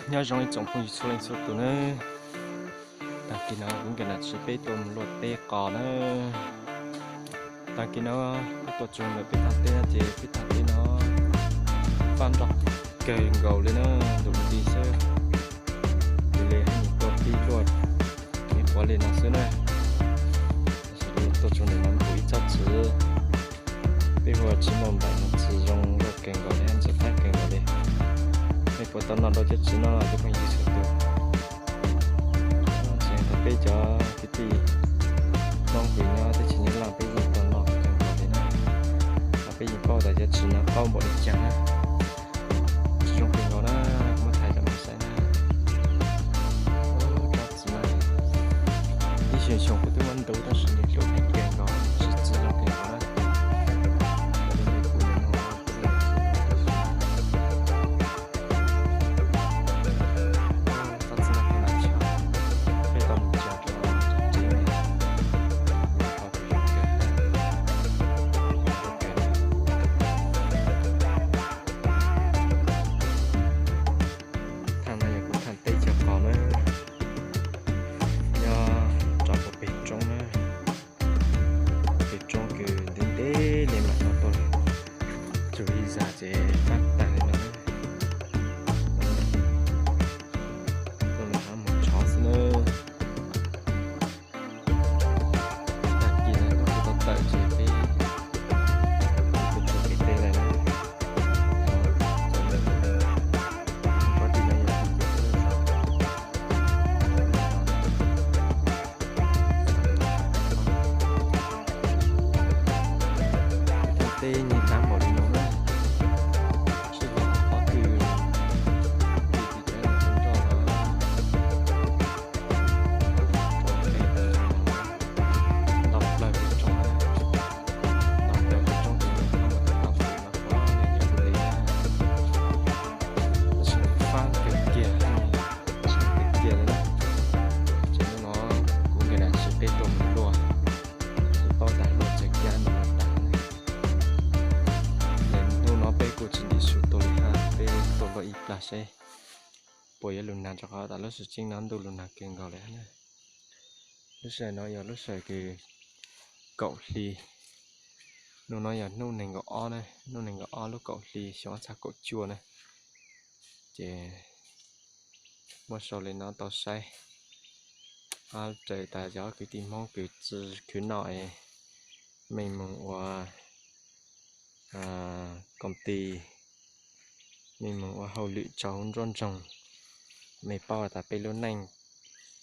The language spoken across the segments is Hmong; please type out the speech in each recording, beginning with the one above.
Nyob zoo ib tsoom phooj ywg txhua leej txhua tus nawb. Tag kis no kuv nkawm nam tsis peb tuaj mus luaj teb qos nawb. Tag kis no peb tuaj txog ntawm peb tag teb no ces peb tag teb no fab nroj kawg nkaus li na, ntuj nti xwb. Ces li haj yam tuaj pib luaj me quav li no xwb na. Tab sis tuaj txog ntawm no kuv ib tsob txiv, peb hu ua txiv mos npaim no txiv zoo nkauj kawg nkaus li, ntxim qab kawg nkaus li. Nej puas tau noj dua cov txiv no cov phooj ywg txhua tus? Txiv thaum peb cov kwv tij Hmoob pem nyob teb chaws Nyab Laj peb yeej tau noj kawg nkaus li na. Ho peb yeej paub tas cov txiv no qaub npaum li cas na. Txiv zoo kawg nkaus na, kuv muab thaij rau nej saib na. Tsob txiv no ib xyoos xyoo kuv twb muab ntub tab sis nws hlub kawg nkaus, txiv txiv zoo kawg nkaus na. Thaum no yog kuv tham teb chaws qos na, nyob rau puag pem roob na, pem roob kws ntev ntev li mam tau tuaj, tsuas ib zag ces fab tag li no. Tuaj mus hab mus tshov xwb na. Tag kis no kuv tau tawm ces peb tuaj tshov kev teb lawm na. Teb nyuag dab npaum li no na, sib zog qhov twg, nroj no, nto plaws pem roob, nto plaws pem roob ces tau tau xwm no qhov nej yuav ua li. Tab sis fab kawg kiag, fab kawg kiag li na. Ces hnub no kuv nkawm nam tsis peb tuaj mus luaj, tsis paub tas luaj txawg kab no tas. Ces hnub no peb kuj tsis ntim su tua li hab, peb tuaj luaj ib plag seb puas yuav lug nag, rau qhov tas lub sij hawm no ntuj lug nag kawg nkaus li na. Lub sij hawm no yog lub sij hawm kws kaum hli, hnub no yog hnub nees nkaum ob na, hnub nees nkaum ob lub kaum hli xyoo ob txhiab kaum cuaj na. Ces muab sau li no tau saib, raws tas cov kwv tij Hmoob kws tsi khwv noj es mej moog ua koom tij, mej moog ua hauj lwm rau hauv nruab nroog, mej paub tas peb lub neej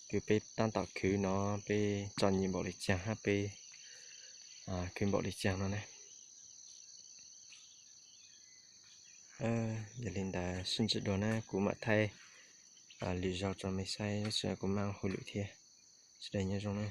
kws peb tab tom khwv no peb txom nyem npaum li caag hab peb khwv npaum li caag no na. Yog li ntawd sib ntsib dua na, kuv mam thaij lwm zaug rau mej saib, lub sij hawm kuv mam ua hauj lwm thiab. Sawv daws nyob zoo na.